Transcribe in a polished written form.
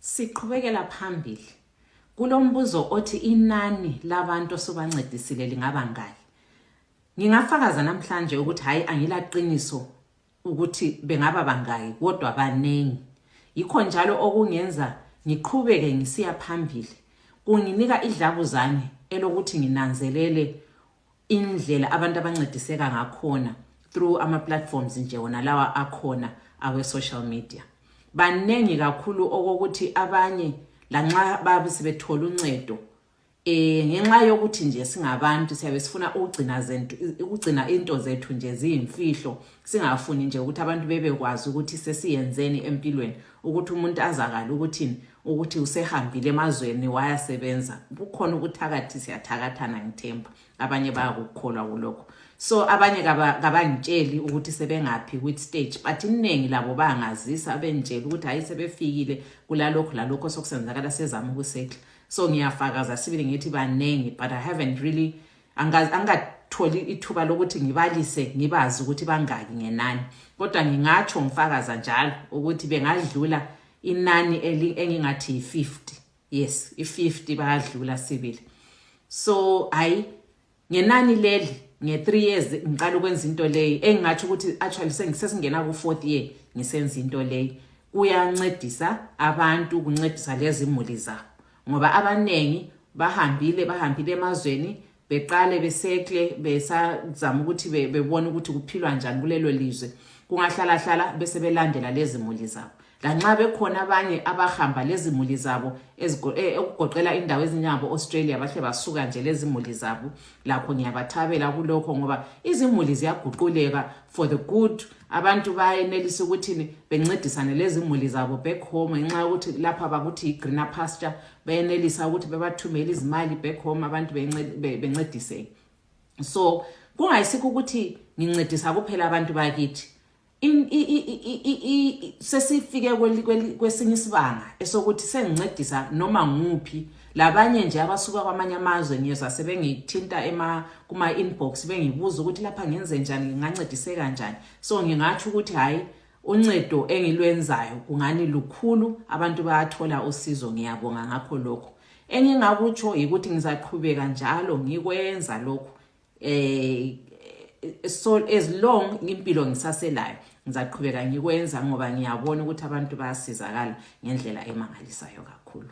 Siqhubekela phambili kulombuzo othi inani labantu osubancedisile lingaba ngaki. Ngingafakaza namhlanje ukuthi hayi, angilaqiniso ukuthi bengaba bangaki, kodwa baningi. Yikho njalo okungenza ngiqhubeke ngisiya phambili, kunginika idlabuzane elokuthi nginanzelele indlela abantu abancediseka ngakhona through ama-platforms nje wona lawa akhona awe-social media. Baningi kakhulu okokuthi abanye lanxa babe sebethola uncedo, ngenxa yokuthi nje singabantu siyabe sifuna ukugcina zethu, ukugcina into zethu nje ziyimfihlo, singafuni nje ukuthi abantu bebekwazi ukuthi sesiyenzeni empilweni, ukuthi umuntu azakale ukuthi usehambile emazweni wayasebenza. Kukhona ukuthakathi, siyathakathana, ngithemba abanye bayakukholwa kulokho. So abanye kabangitsheli ukuthi sebengaphi, which stage, but iningi labo bayangazisa, bengitshela ukuthi hayi, sebefikile kulalokhu lalokho sokusenzakala, sezama ukusetla. So ngiyafakaza sibili ngithi baningi, but I haven't really, angatholi ithuba lokuthi ngibalise, ngibazi ukuthi bangaki ngenani, kodwa ngingatsho ngifakaza njalo ukuthi bengadlula inani engingathi yi-50. Yes, i-50 bayadlula sibili. So hayi, ngenani leli, nge-3 years ngiqala ukwenza into leyi, engingatsho ukuthi actually sesingena ku-fourth year ngisenza into leyi, kuyancedisa abantu, kuncedisa lezi muli zabo, ngoba abanengi bahambile emazweni, beqale besekle, besazama ukuthi bebone ukuthi kuphilwa njani kulelo lizwe. Kungahlala hlala bese belandela lezi muli zabo. Lanxa bekhona abanye abahamba lezi muli zabo, okugoqela indawo ezinjengabo Australia, bahle basuka nje lezi muli zabo. Lakho ngiyabathabela kulokho, ngoba izimuli ziyaguquleka for the good. Abantu bayenelisa ukuthi bencedisane lezi muli zabo back home, ngenxa yokuthi lapha bakuthi i-greener pasture. Bayenelisa ukuthi bebathumele izimali back home, abantu bencediseke. So kungayisikho ukuthi ngincedisa kuphela abantu bakithi. Sesifike kwesinye isibanga esokuthi sengincedisa noma nguphi, labanye nje abasuka kwamanye amazwe. Ngiyezwa sebengithinta kuma inbox, bengibuza ukuthi lapha ngenze njani, ngingancediseka kanjani. So ngingatsho ukuthi hayi, uncedo engilwenzayo kungani lukhulu, abantu bayathola usizo. Ngiyabonga ngakho lokho. Engingakutsho ukuthi ngizaqhubeka njalo ngikwenza lokhu, so as long impilo ngisaselayo ngizaqhubeka ngikwenza, ngoba ngiyabona ukuthi abantu bayasizakala ngendlela emangalisayo kakhulu.